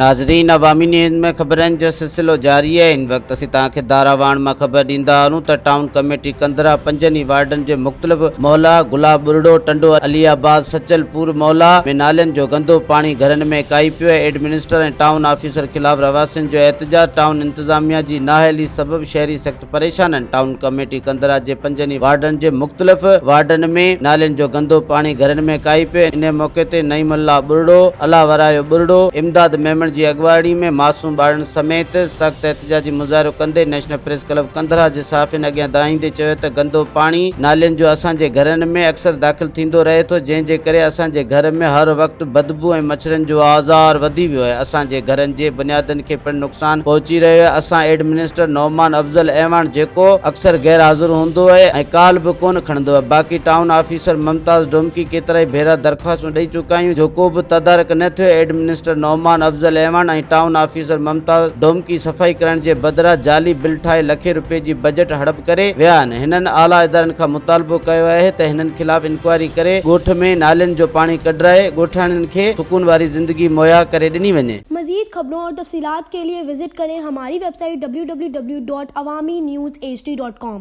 ناظرين عوامي نيوز ۾ خبرن جو سلسلو جاري آهي هن وقت اسين توهان کي داراواڻ مان خبر ڏيندا هلون ته ٽائون ڪميٽي ڪنڌرا پنجن ئي وارڊن جي مختلف محلا گلاب ٻرڙو، ٽنڊو علي آباد، سچل پور محلا ۾ نالين جو گندو پاڻي گهرن ۾ ڪاهي پيو آهي ايڊمنسٽر ۽ ٽائون آفيسر خلاف رهواسين جو احتجاج ٽائون انتظاميا جي نااهلي سبب شهري سخت پريشان آهن ٽائون ڪميٽي ڪنڌرا جي پنجن ئي وارڊن جي مختلف وارڊن ۾ نالين جو گندو پاڻي گهرن ۾ ڪاهي پيو انهي موقعي تي نعيم الله ٻرڙو، الله ورايو ٻرڙو، امداد ميمڻ جي اڳواڻي ۾ معصوم ٻارڙن سميت سخت احتجاجي مظاهرو ڪندي نيشنل پريس ڪلب ڪنڌرا جي صحافين اڳيان دانهيندي چيو ته گندو پاڻي نالين جو اسان جي گهرن ۾ اڪثر داخل ٿيندو رهي ٿو جنهن جي ڪري اسان جي گهر ۾ هر وقت بدبو ۽ مڇرن جو آزار وڌي ويو آهي اسان جي گهرن جي بنيادن کي پڻ نقصان پهچي رهيو آهي اسان ايڊمنسٽر نعمان افضل اعواڻ جيڪو اڪثر غير حاضر هوندو آهي ۽ ڪال به ڪونه کڻندو آهي باقي ٽائون آفيسر ممتاز ڊومڪي ڪيترائي ڀيرا درخواستون ڏئي چڪا آهيون جو ڪو به تدارڪ نه ٿيو، ايڊمنسٽر نعمان افضل اعواڻ ۽ ٽائون آفيسر ممتاز ڊومڪي صفائي ڪرائڻ جي بدران جعلي بل ٺاهي لکين روپين جي بجيٽ هڙپ ڪري ويا آهن، هنن اعليٰ ادارن کان مطالبو ڪيو آهي ته هنن خلاف انڪوائري ڪري ڳوٺ ۾ نالين جو پاڻي ڪڍرائي ڳوٺاڻن کي سڪون واري زندگي مهيا ڪري ڏني وڃي. مزيد خبرون اور تفصيلات کے لئے وزٽ ڪرين ھماري web site www.awamiNewsHD.com.